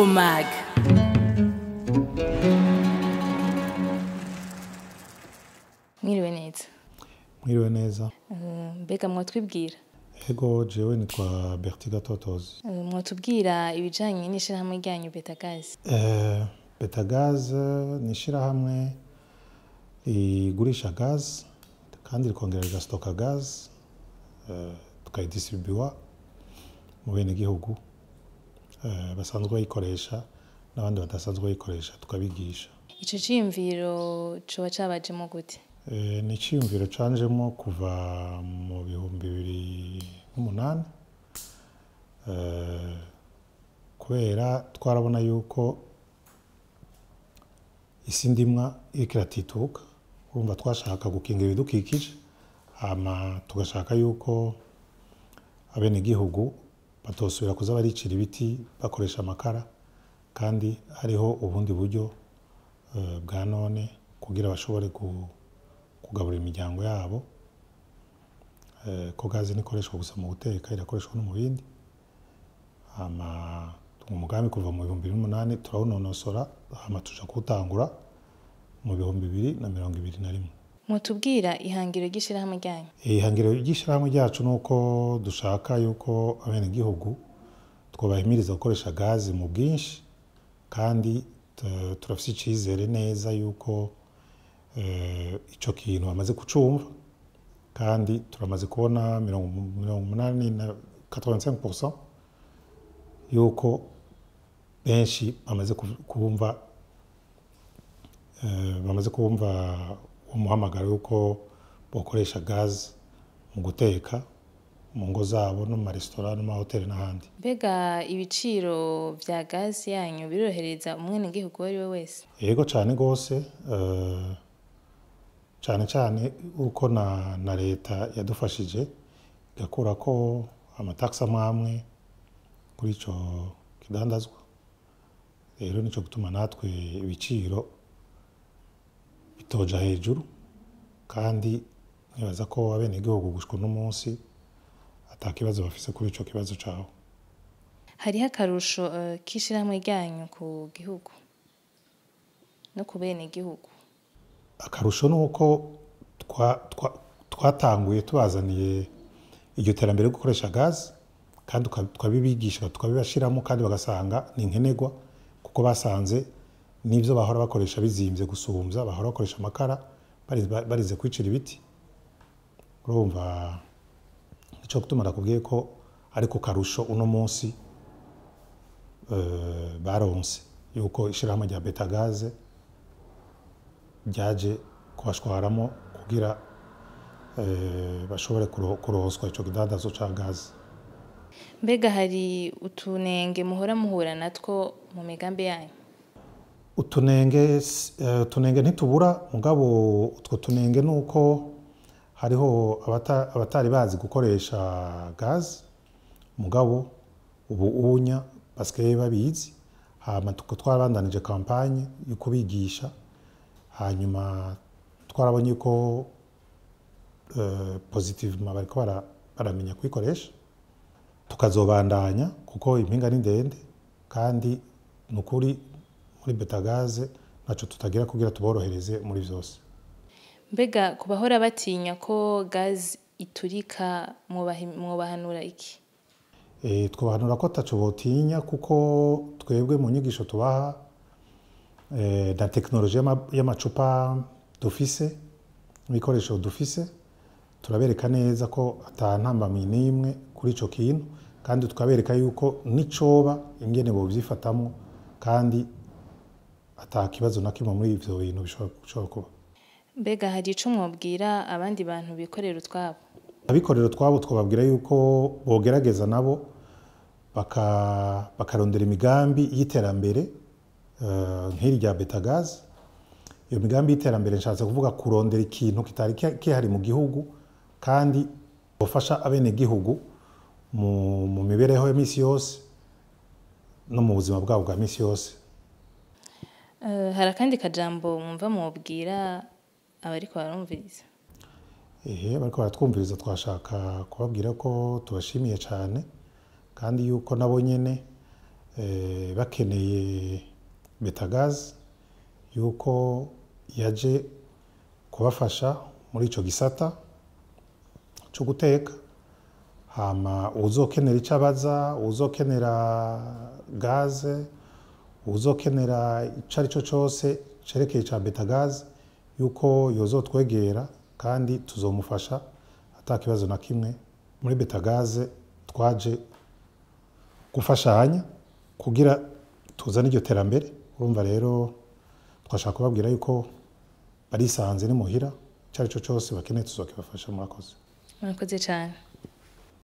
Yago Mag. Mwiriwe neza. Mwiriwe neza. Mbega mwotwibwira? Ego, jewe nitwa Berti Gatotozi. Mwotubwira ibijanye n'ishirahamwe ryanyu Betagaz? Betagaz ni ishirahamwe rigurisha gaz kandi rikongera rigastocka gaz, tukayidistribuwa mu benegihugu basanzwe bayikoresha n'abandi badasanzwe bayikoresha, tukabigisha. Ico ciyumviro coba cabajemo gute? Ni iciyumviro canjemo kuva mu 2008, kubera twarabona yuko isi ndimwa iriko iratituka. Urumva, twashaka gukingira ibidukikije, hama tugashaka yuko abenegihugu batosubira kuza baricira ibiti bakoresha amakara, kandi hariho ubundi buryo bwa none kugira bashobore kugaburira imiryango yabo, ko gaze ntikoreshwa gusa mu guteka, irakoreshwa no mu bindi. Hama umugambi kuva mu 2008 turawunonosora, hama tuja kuwutangura mu 2021. Mwotubwira ihangiro ry'ishirahamwe ryanyu? Ihangiro ry'ishirahamwe ryacu ni uko dushaka yuko abenegihugu twobahimiriza gukoresha gazi mu bwinshi, kandi turafise icizere neza yuko ico kintu bamaze kucumva, kandi turamaze kubona 80 na 85% yuko benshi bamaze kumva umuhamagaro yuko bokoresha gaz mu guteka mu ngo zabo no mu maresitora no mu mahoteli n'ahandi. Mbega ibiciro vya gazi yanyu birorohereza umwenegihugu uwo ari we wese? Yego, cyane rwose, cyane cyane uko na leta yadufashije igakurako amataxes amwe amwe kuri ico kidandazwa. Rero nico gutuma natwe ibiciro bitoja hejuru, kandi nibaza ko abenegihugu gushika uno munsi ata kibazo bafise kuri ico kibazo caho. Hariho akarusho k'ishirahamwe ryanyu ku gihugu no ku benegihugu? Akarusho ni uko twatanguye tubazaniye iryo terambere ryo gukoresha gazi, kandi tukabibigisha, tukabibashiramo, kandi bagasanga ni nkenerwa, kuko basanze n'ivyo bahora bakoresha bizimvye gusumvya bahora bakoresha amakara, barize kwicira ibiti. Urumva, nico gituma nakubwiye ko ariko karusho uno munsi baronse yuko ishirahamwe rya Betagaze ryaje kubashwaramo kugira bashobore kuronswa ico kidandazo ca gazi. Mbega hari utunenge muhora muhura natwo mu migambi yanyu? Utunenge ntitubura, mugabo utwo tunenge nuko hariho abatari bazi gukoresha gazi, mugabo ubu unya basigaye babizi. Hama tuko twarabandanije campagne yo kubigisha, hanyuma twarabonye ko positivement bariko baramenya kuyikoresha. Tukazobandanya kuko impinga ni ndende, kandi nukuri muri Betagaze naco tutagira kugira tuborohereze muri vyose. Mbega ku bahora batinya ko gazi iturika, mwobahanura iki? Twobahanura ko ataco botinya, kuko twebwe mu nyigisho tubaha na technologie y'amacupa dufise n'ibikoresho dufise, turabereka neza ko ata ntambamyi n'imwe kuri ico kintu, kandi tukabereka yuko nicoba ingene bovyifatamwo, kandi ata kibazo na kimwe muri ivyo bintu bishobora kuba. Mbega hari ico mwobwira abandi bantu bikorera utwabo? Abikorera utwabo twababwira yuko bogerageza nabo bakarondera imigambi y'iterambere nk'iri rya Betagaz. Iyo migambi y'iterambere, nshatse kuvuga kurondera ikintu kitari kihari mu gihugu kandi bufasha abenegihugu mu mibereho ya misi yose no mu buzima bwabo bwa misi yose. Hari akandi kajambo mwumva mwobwira abariko barumviriza? Ehe, bariko baratwumviriza, twashaka kubabwira ko tubashimiye cyane, kandi yuko nabo nyene bakeneye Betagaz, yuko yaje kubafasha muri ico gisata cyo guteka. Hama uwuzokenera icyo abaza, uwuzokenera gaze, uwuzokenera icyo ari cyo cyose cerekeye ca Betagaz, yuko yozotwegera kandi tuzomufasha ata kibazo na kimwe. Muri Betagaz twaje gufashanya kugira tuzane iryo terambere. Urumva rero twashaka kubabwira yuko barisanze ni muhira, icyo ari cyo cyose bakeneye tuzokibafasha. Murakoze. Murakoze cyane.